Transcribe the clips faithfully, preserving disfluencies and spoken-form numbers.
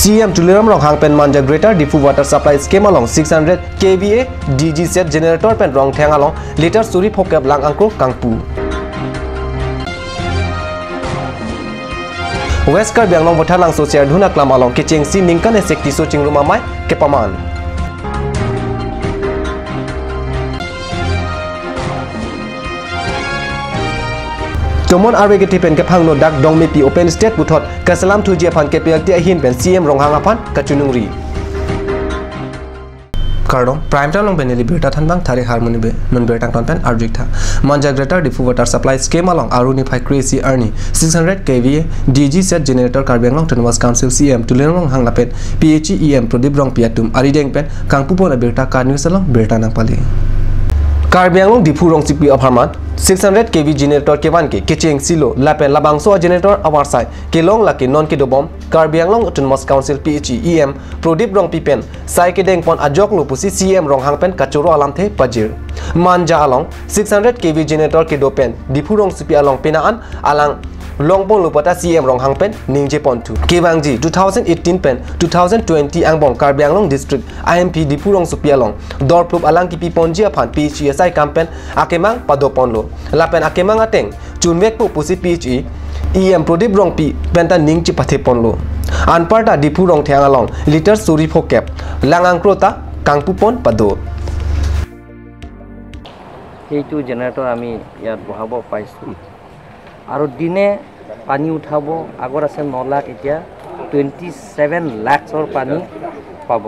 C E M Tuliram Ronghang pen Manja Greater Diphu Water Supply Scheme along six hundred K V A D G set generator pen Rongtheng along litre suri phokep lang angkro kangpu. West Karbi Anglong Vothatlangso Serdihun Aklam along kechengsi ningkan isi tiso chingrum amei kepaman. Tomon arve kethe pen kephangno dak Dongmepi Open Stage puthot keselam thuji aphan kepelti ahin pen C E M Ronghang aphan kachiningri. Kardom, Prime Time along pen neli birta thanbang Thari Harmoni Bey, non birta angton pen arjuik tha. Manja Greater Diphu Water Supply Scheme along aruni phai kre-isi arni six hundred K V A D G set generator Karbi Anglong Autonomous Council C E M Tuliram Ronghang lapen P H E E M Prodip Rongpi atum arideng pen kangpupon abirta KAT News along birta nangpale. Karbi Anglong Diphu rongsopi apharman six hundred K V generator kevan ke kechengsi lo lapen labangso generator avarsai kelong lake non kedobom Karbi Anglong Autonomous Council P H E E M Prodip Rongpi pen sai kedengpon ajok lo pusi C E M Ronghang pen kachoro alamthe pajir. Manja along six hundred K V generator kedo pen Diphu rongsopi along pena an alang longpon lo pu ta C E M Ronghang pen ningjeponthu. Kevangji two thousand eighteen pen two thousand twenty angbong Karbi Anglong District I M P Diphu rongsopi along dorplup alang kipiponji aphan P H E asai kam pen akemang padoponlo. Lapen akemang ateng chunvekpo pusi P H E E M Prodip Rongpi penta ning chipatheponlo. Anparta Diphu Rongtheng along litre suri phokep lang angkro ta kangpupon pado. সেইটো জেনেৰেটৰ আমি ইয়াত বহাব পাইছোঁ। আৰু দিনে পানী উঠাব, আগত আছে ন লাখ, এতিয়া টুৱেণ্টি ছেভেন লাখৰ পানী পাব।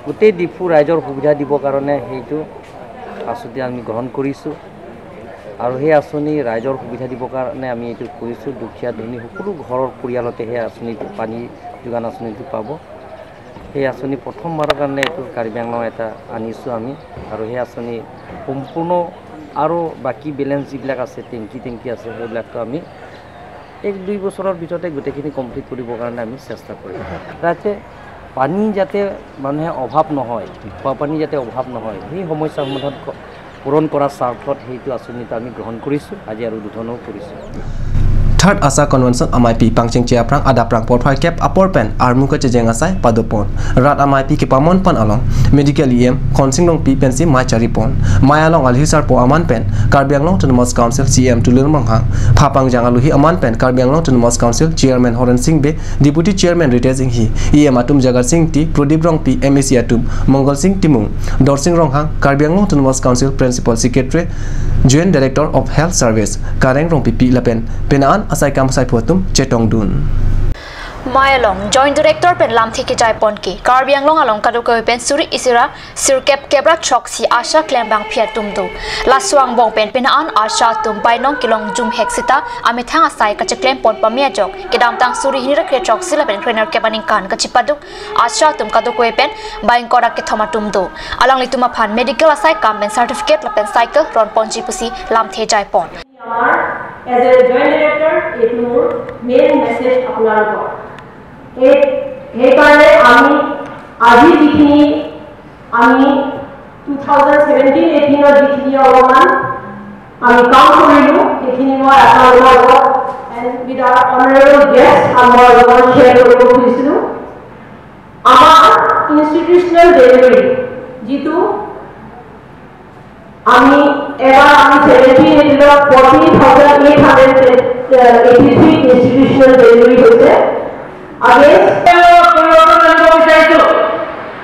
গোটেই ডিফু ৰাইজৰ সুবিধা দিবৰ কাৰণে সেইটো আঁচনি আমি গ্ৰহণ কৰিছোঁ। আৰু সেই আঁচনি ৰাইজৰ সুবিধা দিবৰ কাৰণে আমি এইটো কৰিছোঁ। দুখীয়া ধনী সকলো ঘৰৰ পৰিয়ালতে সেই আঁচনিটো, পানী যোগান আঁচনিটো পাব। সেই আঁচনি প্ৰথমবাৰৰ কাৰণে এইটো কাৰ্বি আংলং এটা আনিছোঁ আমি। আৰু সেই আঁচনি সম্পূৰ্ণ আৰু বাকী বেলেঞ্চ যিবিলাক আছে, টেংকি টেংকি আছে, সেইবিলাকতো আমি এক দুই বছৰৰ ভিতৰতে গোটেইখিনি কমপ্লিট কৰিবৰ কাৰণে আমি চেষ্টা কৰিম। যাতে পানী যাতে মানুহে অভাৱ নহয়, খোৱা পানী যাতে অভাৱ নহয়, সেই সমস্যা সমাধান ক-, পূৰণ কৰাৰ স্বাৰ্থত সেইটো আঁচনিটো আমি গ্ৰহণ কৰিছোঁ, আজি আৰু উদ্বোধনো কৰিছোঁ। Third ASHA Convention ameipi pangchengche aphrang adap phrang porphai kep apor pen armu kachejeng asai padopon. Rat ameipi kepamon pan along Medical E M Khonsing Rongpi pensi mei charipon. Mei along alhi sarpo aman pen Karbi Anglong Autonomous Council C E M Tuliram Ronghang, phapangjang aluhi aman pen Karbi Anglong Autonomous Council Chairman Horen Sing Bey, Deputy Chairman Ritesh Enghi, E M atum Jagat Sing Engti, Prodip Rongpi, M A C atum Mongal Sing Timung, Dorsing Ronghang, Karbi Anglong Autonomous Council Principal Secretary, Joint Director of Health Service, Kareng Rongpipi lapen pena an asai kam saiphu atum chetongdun. Mei along Joint Director pen lamthe kejaipon ke Karbi Anglong along kadokave pen suri isi ra sirkep kep ra throksi ASHA klembangpi atum do. Laso angbong pen pena an ASHA atum bainong kelongjum hek sita amethang asai kacheklempon pame ajok kedamtang suri hini ra kre throksi lapen krenerkep aningkan kachipaduk ASHA atum kadokave pen baingkora kethom atum do. Alanglitum aphan medical asai kam pen certificate lapen cycle ronponji pusi lamthe jaipon. আমাৰ as a joint director এইটো মোৰ main message আপোনালোকক। এই, সেইকাৰণে আমি আজি যিখিনি আমি টু থাউজেণ্ড ছেভেণ্টিন এইটিনৰ যিখিনি অলপমান আমি কাম কৰিলোঁ, সেইখিনি মই আপোনালোকৰ লগত and with our honorable guest মই অলপমান শ্বেয়াৰ কৰিব খুজিছিলোঁ। আমাৰ ইনষ্টিটিউচনেল ডেলিভাৰী যিটো আমি এবাৰ আমি ছেভেণ্টিন এইটিনত forty thousand eight hundred eighty three institutional delivery হৈছে। Against পৰিৱৰ্তন আনিব বিচাৰিছোঁ।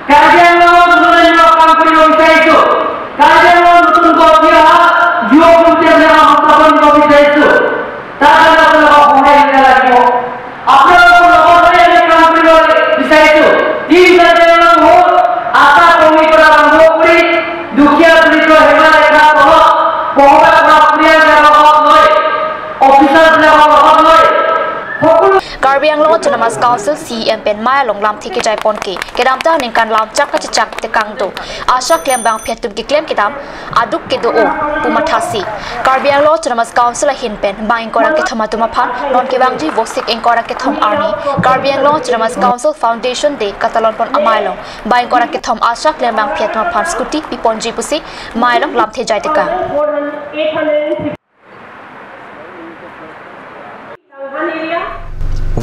কাৰ্বি আংলঙত উন্নয়নমূলক কাম কৰিব বিচাৰিছোঁ। কাৰ্বি আংলঙত নতুনকৈ উঠি অহা যুৱক যুৱতীসকলক সংস্থাপন দিব বিচাৰিছোঁ। তাৰ কাৰণে আপোনালোকৰ সহায় সুবিধা লাগিব। আপোনালোকৰ লগত লৈ আমি কাম কৰিব বিচাৰিছোঁ। টিম কাৰ্বি আংলং হ'ল আশা কৰ্মীৰ পৰা আৰম্ভ কৰি দুখীয়া দৰিদ্ৰ সীমাৰেখাৰ তলত বসবাস কৰা পৰিয়ালবিলাকৰ লগত লৈ, অফিচাৰবিলাকৰ লগত লৈ সকলো Karbi Anglong Autonomous Council C E M pen mei along lamthe kejaipon ke kedamtang aningkan lamchak kachechak tekang do. ASHA klembangpi atum keklem kedam aduk kedo-o pu mathasi Karbi Anglong Autonomous Council ahin pen baingkora kethom atum aphan non kevangji Vosik ingkora kethom arni Karbi Anglong Autonomous Council Foundation Day katalonpon amei along baingkora kethom ASHA klembangpi atum aphan scooty piponji pusi mei along lamthe jaitekang.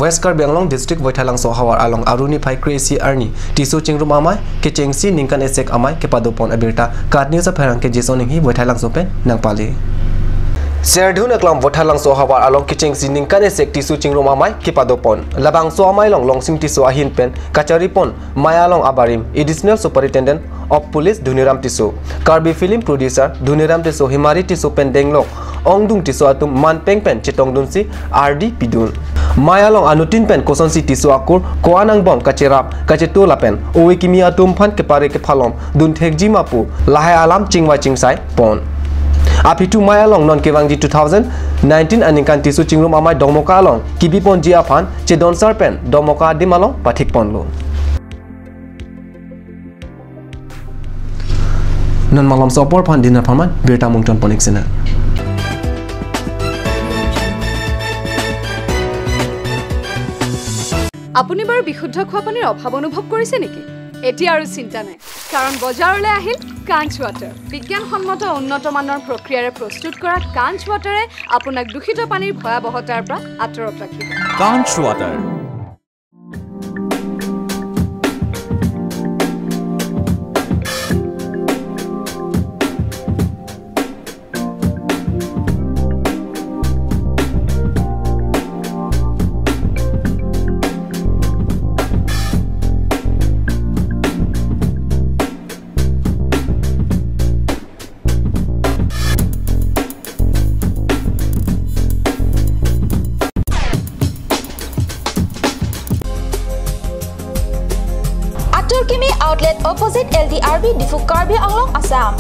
West Karbi Anglong District Voithalangso ahavar along Aru niphai kre-isi arni Tisso Chingrum Amei kechengsi ningkan isi amei kepadopon abirta KAT News apherangke Jason Enghi Voithalangso pen nangpale. Serdun aklam Voithalangso ahavar along kechengsi ningkan isi Tisso Chingrum Amei kepadopon. Labangso amei along Longsing Tisso ahin pen kacharipon mei along abarim Additional Superintendent of Police Dhoniram Tisso, Karbi Film Producer Dhoniram Tisso, Himari Tisso pen denglok ongdung Tisso atum manpeng pen chetongdunsi ardi pidun. Mei along anuttin pen kosonsi Tisso akur ko-an angbong kacherap kachetu lapen ove kimi atum aphan kepare kephalom dunthekji ma pu lahai alam chingvai chingsai pon. Aphi thu mei along non kevangji two thousand nineteen aningkan Tisso Chingrum Amei Dongmoka along kebiponji aphan chedonsar pen Dongmoka adim along pathikponlo. Non malomso apor aphan dinner aphan birta mungton ponik sena. আপুনি বাৰু বিশুদ্ধ খোৱা পানীৰ অভাৱ অনুভৱ কৰিছে নেকি? এতিয়া আৰু চিন্তা নাই, কাৰণ বজাৰলৈ আহিল কাঞ্চ ৱাটাৰ। বিজ্ঞানসন্মত উন্নত মানৰ প্ৰক্ৰিয়াৰে প্ৰস্তুত কৰা কাঞ্চ ৱাটাৰে আপোনাক দূষিত পানীৰ ভয়াৱহতাৰ পৰা আঁতৰত ৰাখিব। Kanch Water. Atur Kimi Outlet, opposite L D R B, Diphu, Karbi Anglong, Assam.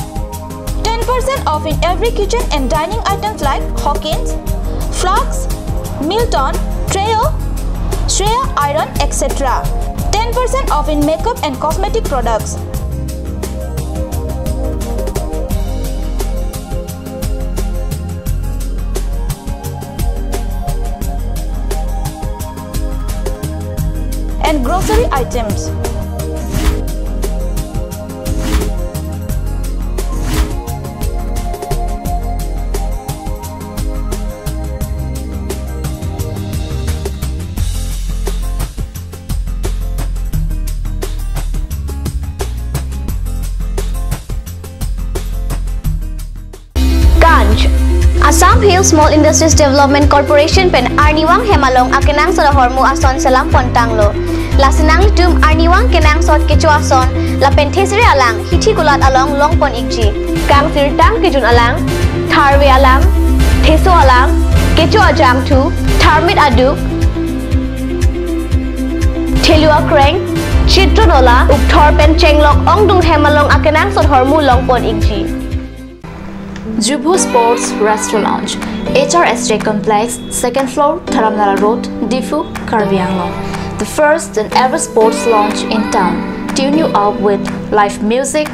Ten percent off in every kitchen and dining items like Hawkins, flasks, Milton, tray, Shreya iron, et cetera. Ten percent off in makeup and cosmetic products. And grocery items. Kanch, Assam Hill Small Industries Development Corporation pen arnivang hem along akenangsot ahormu ason selam pontanglo. Lasi nanglitum arnivang kenangsot kecho ason lapen thesere alang hithi kulat along longpon ikji. Kangsirtang kejun alang, tharve alang, theso alang, kecho ajangthu, tharmit aduk, thelu akreng, chitro nola, ukthor pen chenglok ongdung hem along akenangsot ahormu longpon ikji. Jubho Sports Restaurant Lounge, H R S J Complex, second floor, Dharamnala Road, Diphu, Karbi Anglong. The first and ever sports lounge in town. Tune you up with live music,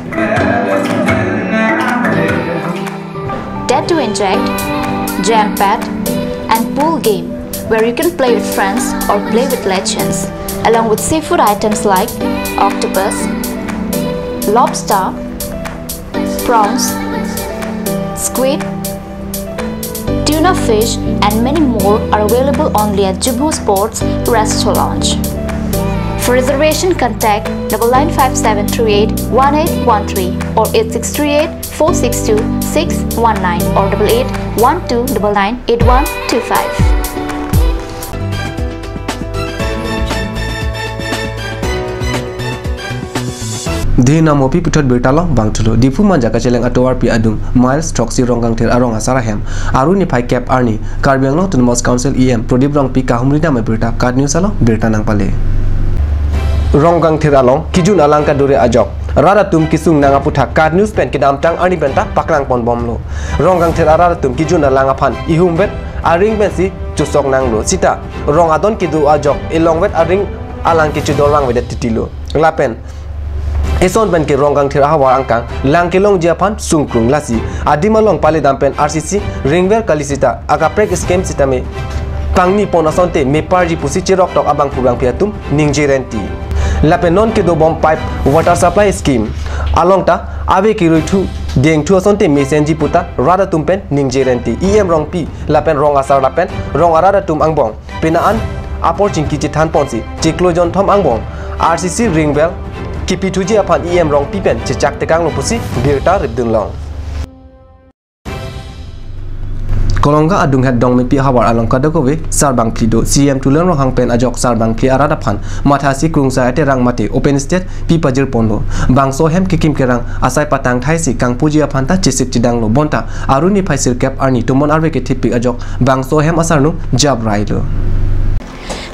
Tattoo Inject, Jam Pad, and pool game where you can play with friends or play with legends, along with seafood items like octopus, lobster, prawns, squid, tuna fish, and many more are available only at Jubho Sports Restaurant Lounge. For reservation, contact double nine five seven three eight one eight one three or eight six three eight four six two six one nine or double eight one two double nine eight one two five. Dei nangmopi puthot birta along bangthulo. Diphu Manja kacheleng atovarpi adung miles throksi Rongkangthir arong asar ahem Aru niphai kep arni Karbi Anglong Autonomous Council E M Prodip Rongpi kahumri dam abirta KAT News along birta nangpale. Rongkangthir along kejun alang kadure ajok rat atum kesung nang aputhak KAT News pen kedamtang arni penta paklang ponbomlo. Rongkangthir arat atum kejun alang aphan ihumvet aring pensi chosok nanglo. Sita rong adon kedo ajok elongvet aring alang kechedorvangvedet titilo. Lapen eson pen ke Rongkangthir ahavar angkang lang kelongji aphan sungkrung, lasi adim along paledam pen R C C ringver kali sita akaprek scheme sitame pangni pon asonte meparji pusi cheroktok abangphu bangphi atum ningje renti. Lapen non kedobom pipe water supply scheme along ta ave keruithu dengthu asonte mesenji puta rat atum pen ningje renti. E M Rongpi lapen rong asar lapen rong arat atum angbong pena an apor chingki chethan ponsi chiklo jonthom angbong R C C ring well kipithuji aphan E M Rongpi pen chechak tekanglo pusi birta ripdunlong. Kolonga adunghet Dongmepi ahavar along kadokave sarbangphli do. C E M Tuliram Ronghang pen ajok sarbangphli arat aphan mathasi krungsai aterang mate open stage pi pajir ponlo. Bangso hem kekim kerang asai patang thaisi kangpuji aphan ta chesik chedanglo bonta aruni phai sirkep arni tomon arve kethepik ajok bangso hem asarnung jabrailo.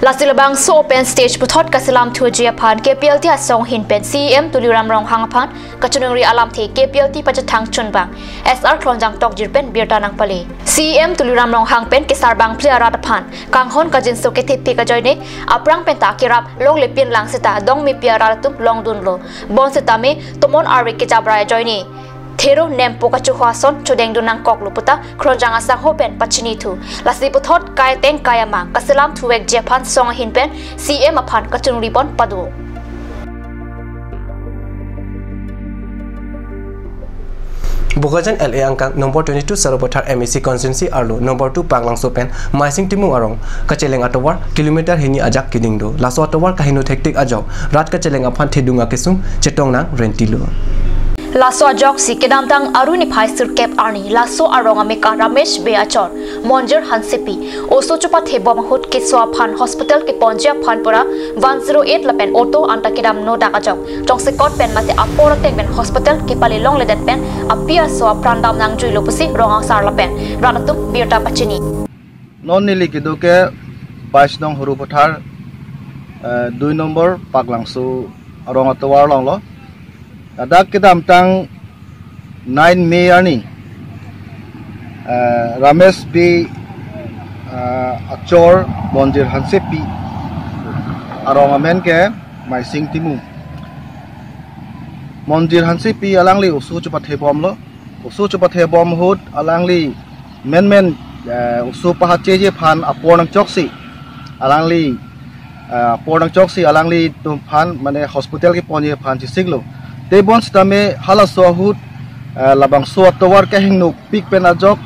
Lasi labangso open stage puthot kaselam thuji aphan K P L T asong ahin pen C E M Tuliram Ronghang aphan kachiningri alamthe K P L T pachethang chunbang S R Kronjang Tokjir pen birta nangpale. C E M Tuliram Ronghang pen kesarbangphli arat aphan kanghon kajinso kethepik ajoine aphrang penta kerap longle pinlang seta Dongmepi arat atum longdunlo. Bonsitame tomon arve kejabrai ajoine thero nempo kachoho ason chodengdun nangkoklo puta Kronjang asangho pen pachinithu. Lasi puthot kai teng kai amang kaselam thuvekji aphan song ahin pen C E M aphan kachiningri pon pado. Bokajan L A angkang number twenty-two Sarupathar M A C constituency arlo number two Paklangso pen Maising Timung arong kacheleng atovar kilometer hini ajak keding do. Laso atovar kaheno thektik ajok rat kacheleng aphan thedung akesung chetong nang rentilo. Laso ajoksi kedamtang aruni phai sirkep arni laso arong ameka Ramesh Bey achor Monjir Hansepi oso chepathe bom ahut keso aphan hospital keponji aphan pura one zero eight lapen auto anta kedam nodak ajok chongsekot pen mate apor ateng pen hospital kepale longledet pen api aso apran dam nangjuilo pusi rong asar lapen rat atum birta pachini. Non neli kedo ke bais nong Sarupathar, eh, dui number Paklangso arong atovar longlo. Ladak kedamtang nine May arni, eh, Ramesh Bey, eh, achor Monjir Hansepi arong amen ke Maising Timung. Monjir Hansepi alangli oso chepathe bomlo. Oso chepathe bom ahut alangli menmen, eh, oso pahacheji aphan apor nangchoksi. Alangli, eh, apor nangchoksi alanglitum aphan mane hospital keponji aphan chesiklo. Tebonsitame halaso ahut, eh, labangso atovar kehengnopik pen ajok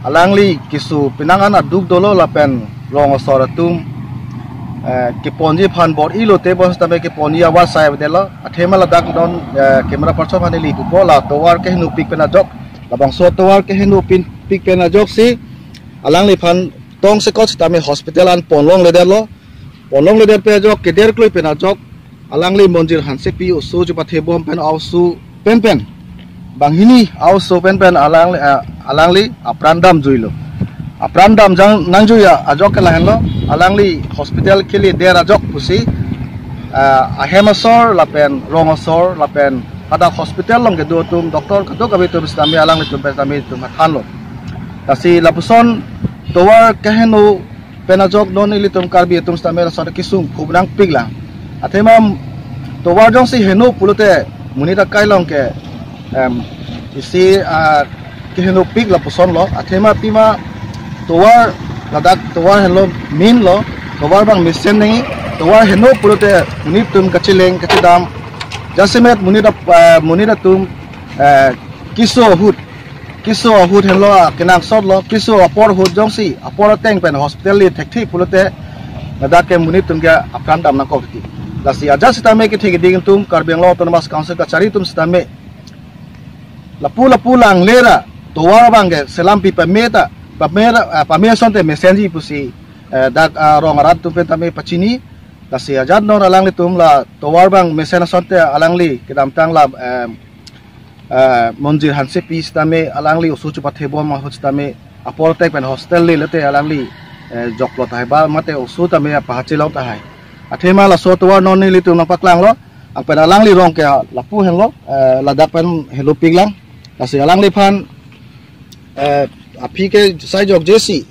alangli keso penang an aduk dolo lapen rong asor atum, eh, keponji aphan bor-ilo tebonsitame keponji awar sai avedetlo. Athema ladak non, eh, camera person aphan neli pupo la tovar kehengnopik pen ajok. Labangso tovar kehengnopin pik pen ajoksi alangliphan tongsekot sitame hospital an ponlongledetlo. Ponlongledet pen ajok keder kloi pen ajok alangli Monjir Hansepi oso chepathe bom pen a-oso penpen banghini a-oso penpen alangli, eh, alangli apran damjuilo. Apran damjang nangjuia ajok ke lahenlo, alangli hospital keledet ajok pusi, eh, ahem asor lapen rong asor lapen hadak hospital along kedo atum doctor kadokave atum sitame alanglitum pen sitame itum thanlo. Lasi lapuson tovar keheno pen ajok non ilitum Karbi atum sitame lason kesung khubnang piklang. Athema tovar jongsi heno pulote monit akai along ke, em, isi, ah, kehenopik lapusonlo. Athema pima tovar ladak tovar henlo main lo. Tovar abang mesen nangji. Tovar heno pulote monit atum kacheleng kachedam. Jasemet monit ap-, ah, monit atum, eh, keso ahut keso ahut henlo, ah, kenangsotlo, keso apor ahut jongsi apor ateng pen hospital le thekthe pulote ladak ke monit atum ke apran dam nangkok titi. Lasi ajat sitame kethe keding atum Karbi Anglong Autonomous Council kachari atum sitame lapu lapu langlera tovar abang ke selam pi pame ta, pame ra, ah, pame asonte mesenji pusi, eh, dak, ah, rong arat atum pen tame pachini. Lasi ajat non alanglitum la tovar abang mesen asonte alangli kedamtang la, em, eh, Monjir Hansepi sitame alangli oso chepathe bom ahut sitame apor ateng pen hospital le lote alangli, eh, joklo tahai ba mate oso tame apahachelong tahai. Athema laso tovar non nelitum nangpaklanglo. Anpen alangli rong ke lapu henlo, eh, ladak pen henopiklang. Lasi alangliphan, eh, aphi ke sai jokjesi,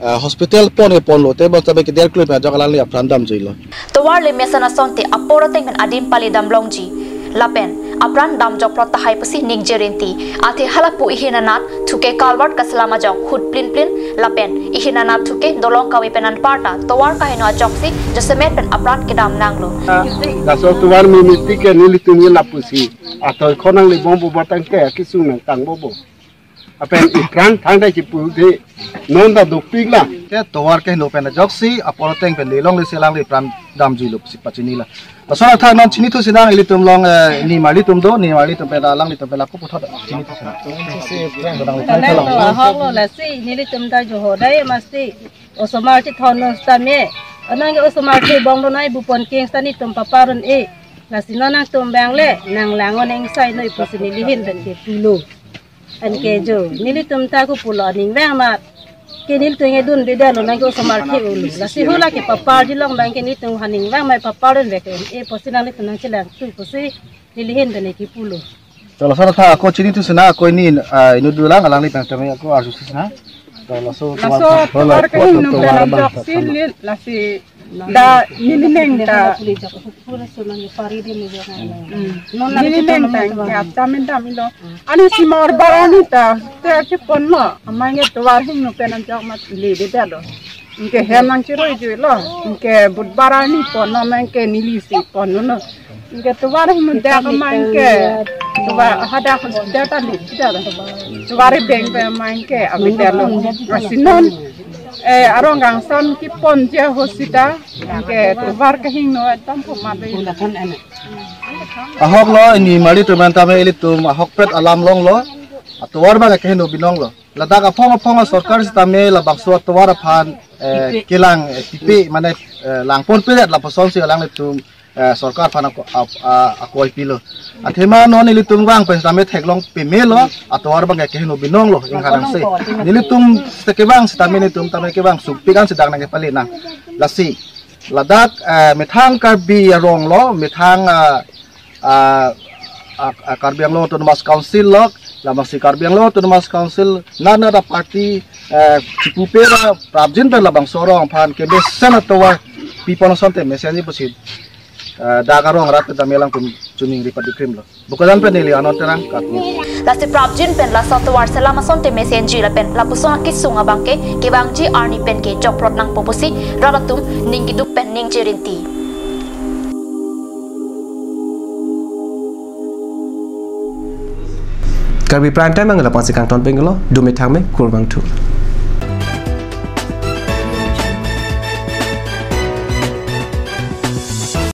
eh, hospital pon ke ponlo tebonsitame keder kloi pen ajok alangli apran damjuilo. Tovar le mesen asonte apor ateng pen adim pale damlongji lapen apran damjokplot tahai pusi ningje rinti. Athe halapu ihin anat thuke culvert kaselam ajok hut plin plin lapen ihin anat thuke dolong kave pen anparta tovar kaheno ajoksi jasemet pen apran kedam nanglo. Laso tovar mimiti ke nelitum ye lapusi athoi khonang le bombo batang ke kesung nangtang bombo. Lapen ipran thangta chipu de non ta dopik la. Ke tovar keheno pen ajoksi apor ateng pen lelong le selang le pran damjuilo pusi pachinilo. Lason athak non chinithu sinang ilitum along, eh, nimarlitum do, nimarlitum pen alanglitum pen ako puthot chinithu sinang. Talang to ahok lo lasi nelitum ta joho dai masi osomar chithon non sitame. Anang ke osomar chibong do nai bupon keng sita netum paparun e. Lasi non nangtum bang le nanglang-o nengsai noi pusi neli ahin pen ke pulo. Anke jo nelitum ta ko pulo aning vang mat. Ke nelitum ingdun beda lo nang ke osomar ke ulo. Lasi hula ke papar dilong bang ke netum haning vang mai papar den vek e pusi nanglitum nangchelang tu pusi neli ahin pen ke pulo. To lason athak ako chinithu sinang ako ini, ah, inut dolang alangli pen tame ako arjusi sinang. To laso laso tovar keheno pen ajoksi lasi da neli neng ta. Hmm. Neli neng ta ke apta men dam ilo. Ani simor barani ta te ake ponlo. Amang ke tovar hingno pen anjok mat le de lo. Anke hem nangchiroi juilo. Anke but barani ponlo amang ke neli si ponlo. Anke tovar hingno dak amang ke tovar hadak hospital ta le de lo. Tovar beng pen amang ke ave de lo. Lasi non, eh, arong kangsan kepon je hospital. Anke tovar kehingno ekdom phomat lo. Ahok lo, nimarlitum pen tame ilitum ahokpet alam longlo. Atovar bang keheno binong lo. Ladak aphong aphong asorkar sitame labangso atovar aphan, eh, kelang, eh, pipe mane, eh, langpon pelet lapuson si alanglitum, eh, sorkar aphan ako, ap-, ah, akoi pilo. Athema non ilitum vang pen sitame theklong pemelo, atovar bang keheno binong lo ingharang se. Nelitum sita kevang sitame nelitum tame kevang sukpik an sedang nang kepale nang. Lasi ladak, eh, methang Karbi arong lo, methang, ah, ah, ah, ah, Karbi Anglong Autonomous Council lo, lamasi Karbi Anglong Autonomous Council nana da party, eh, chipupe ra prapjin pen labangso arong aphan kemesen atovar pipon asonte mesenji pusi, eh, dak arong arat pen tame alangtum chuningri padikrim lo. Bokajan pen neli Anon Terang, Kat News. Lasi prapjin pen laso atovar selam asonte mesenji lapen lapuson akesung abang ke kevangji arni pen ke joprot nangpo pusi rat atum ning keduk pen ningje rinti. Karbi Prime Time ang lapu-an si kangton pen iklo, dome thangme, kurvangthu.